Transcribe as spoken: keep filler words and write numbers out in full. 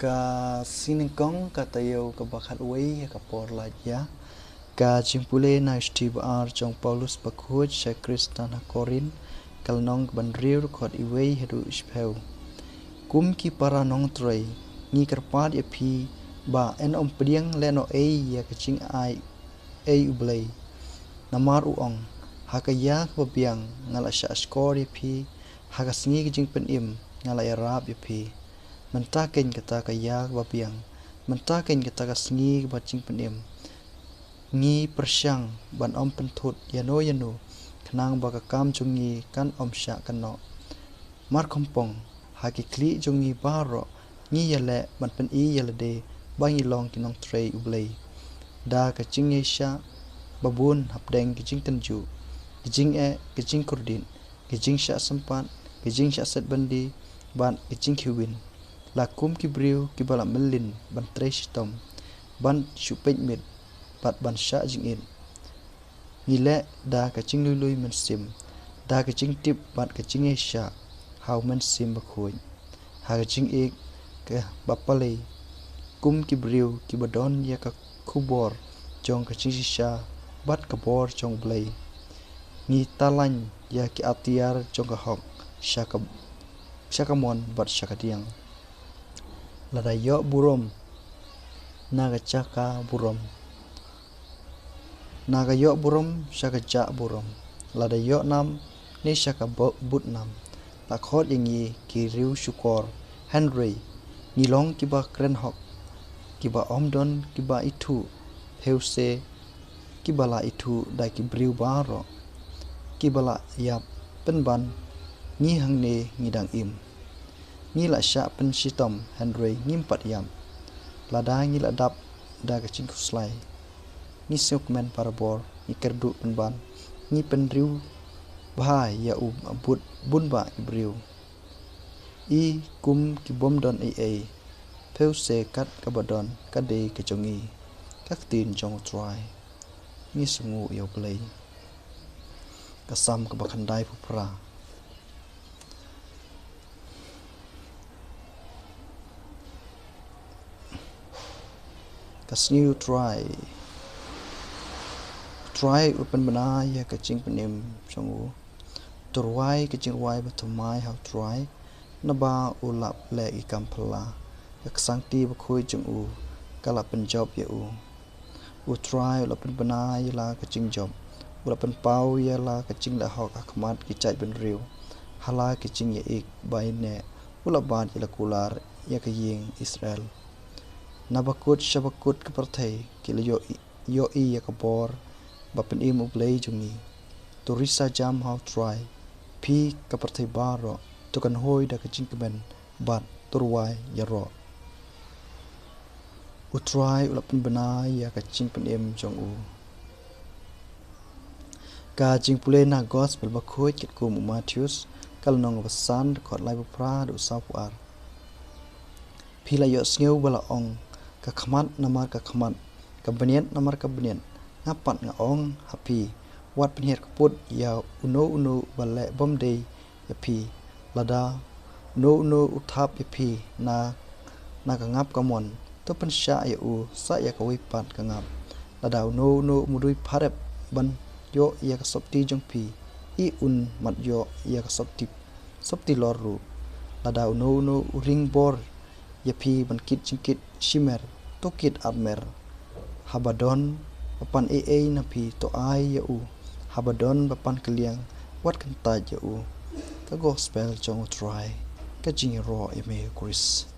Ka sngi nyngkong, ka taïew kaba khatwei ha ka por lait ïa. Ka jingpule na ka shithi ba ar jong u Paulus bakhuid sha ki Khristan ha Korinth, ka lynnong kaba hynriew, dkhot wei haduh shiphew. Kum ki para nongtrei, ngi kyrpad ïa phi ba yn ym pdiang lehnohei ïa ka jingai ei U Blei. Namar u ong, ha ka ïa kaba biang nga la shah shkor ïa phi, ha ka sngi ka jingpynim nga la ïarap ïa phi. Mynta keiñ kata ka ïa kaba biang, mynta keiñ kata ka sngi kaba jingpynim, ngi pyrshang ban ym pynthut ïano ïano, khnang ba ka kam jong ngi kan ym shah kynnoh. Markhongpong, ha ki khlieh jong ngi baroh, ngi ïaleh ban pyni ïa lade ba ngi long ki nongtrei U Blei. Da ka jingïaishah babun hapdeng ki jingtynjuh, ki jingeh, ki jingkordit, ki jingshah sympat, ki jingshah set byndi, bad ki jingkhie win. La kum ki briew kiba la myllin ban trei shitom, ban shu peit miet, bad ban shah jingit. Ngi leh da ka jinglui lui mynsiem, da ka jingtip bad ka jingïaishah ha u Mynsiem Bakhuid, ha ka jingïeit kaba pale, kum ki briew kiba don ïa ka khubor jong ka jingshisha bad ka bor jong U Blei. Ngi talain ïa ki atiar jong ka hok sha ka, sha ka mon bad sha ka diang. Lada ïoh burom na ka jaka burom, na ka ïoh burom sha ka jah burom, lada ïoh nam ne sha ka bu-, bud nam, la khot ïa ngi ki riew shukor. Hynrei ngi long kiba kren hok, kiba ym don kiba ithuh, phew se kiba la ithuh da ki briew baroh, kiba la ïap pynban, ngi hangne ngi dang im. Ngi la shah pynshitom, hynrei ngim pat ïap. Lada ngi la dap da ka jingkhuslai, ngi sngewkmen barabor, ngi kyrduh pynban, ngi pynriewbha ïa u bud bun bah ki briew. I kum ki bym don ei ei, phew se kat kaba don ka dei ka jong i. Ka ktien jong U Trai. Ngi sngew ïa U Blei. Ka Salm kaba khyndai phew phra. Ka sngi U Trai. U Trai u pynbna ïa ka jingpynim jong u. To rwai ka jingrwai bathymmai ha U Trai, naba u la leh ki kam phylla. Ka ksangti bakhuid jong u ka la pynjop ïa u. U Trai u la pynbna ïa la ka jingjop, u la pynpaw ïa la ka jingleh hok ha khmat ki jaitbynriew. Ha la ka jingïaieit ba ïaineh u la bat ïa la kular ïa ka ïing Israel. Na bakut sha bakut ka pyrthei ki la ïohi, ïohi ïa ka bor ba pynim U Blei jong ngi. To risa jam ha U Trai, phi ka pyrthei baroh, to kynhoi da ka jingkmen bad to rwai ïaroh. U Trai u la pynbna ïa ka jingpynim jong u. Ka jingpule na Gospel bakhuid katkum u Mathaios, ka lynnong ba san, dkhot laiphew phra haduh sawphew ar. Phi la ïohsngew ba la ong, ka khmat namar ka khmat, ka bniat namar ka bniat. Nga pat nga ong ha phi, wat pynhiar kput ïa uno uno ba leh bym dei ïa phi. Lada uno uno u thap ïa phi na, na ka ngap kamon, to pynshah ïa u sah ïa kawei pat ka ngap. Lada uno uno u mudui pharep ban ïoh ïa ka sopti jong phi, i un mat ïoh ïa ka sopti, sopti lor ruh. Lada uno uno u ring bor ïa phi ban kit jingkit shimer, to kit armer. Haba don ba pan ei ei na phi, to ai ïa u. Haba don ba pan kylliang, wat kyntait ïa u. Ka Gospel jong U Trai. Ka jingïaroh ïa me, Khrist.